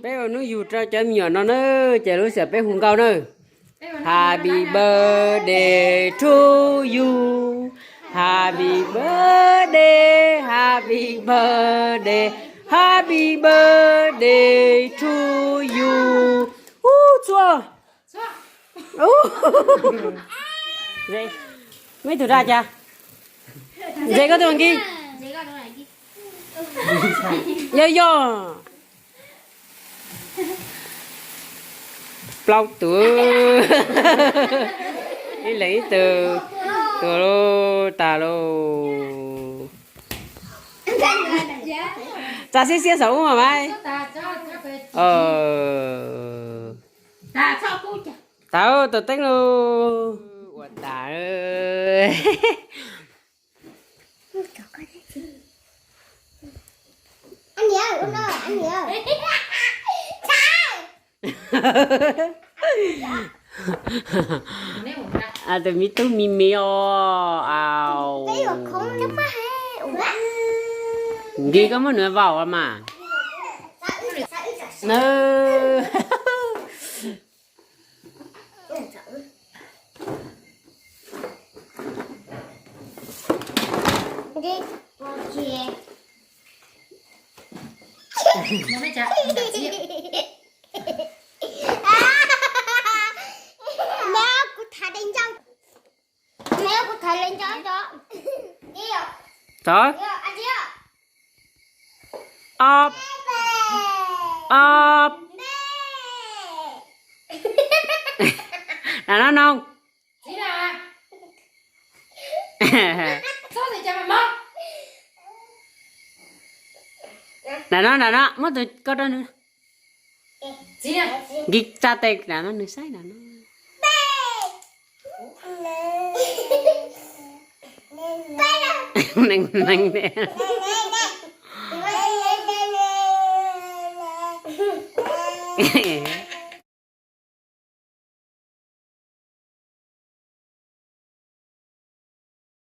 Peb ua hnub yug rau cov me nyuam no na, ces lub sij hawm peb hu nkauj na. Happy birthday to you. Happy birthday, happy birthday, happy birthday to you. Ub, txhua. Ub. Ze, muaj ib tug dag cas? Ze koj tus nkig. Yog yog. Plaub tus. Ib leeg ib tug. Tus lauj, tas lauj. Tsa xiab xiab saum ub mas mas. Tau tus teeb lauj. Ua tas. Tus me tub me me os. Nkig koj muab nws vaum mas. Mẹ, kuv thả đèn trong. Mẹ, kuv thả đèn trong cho. Tod. Ob. Ob. Lam no noog. Lam no, lam no, muab tus koj rau nws. Nkig tsa tes lam no nws saib lam no. Neeg neeg.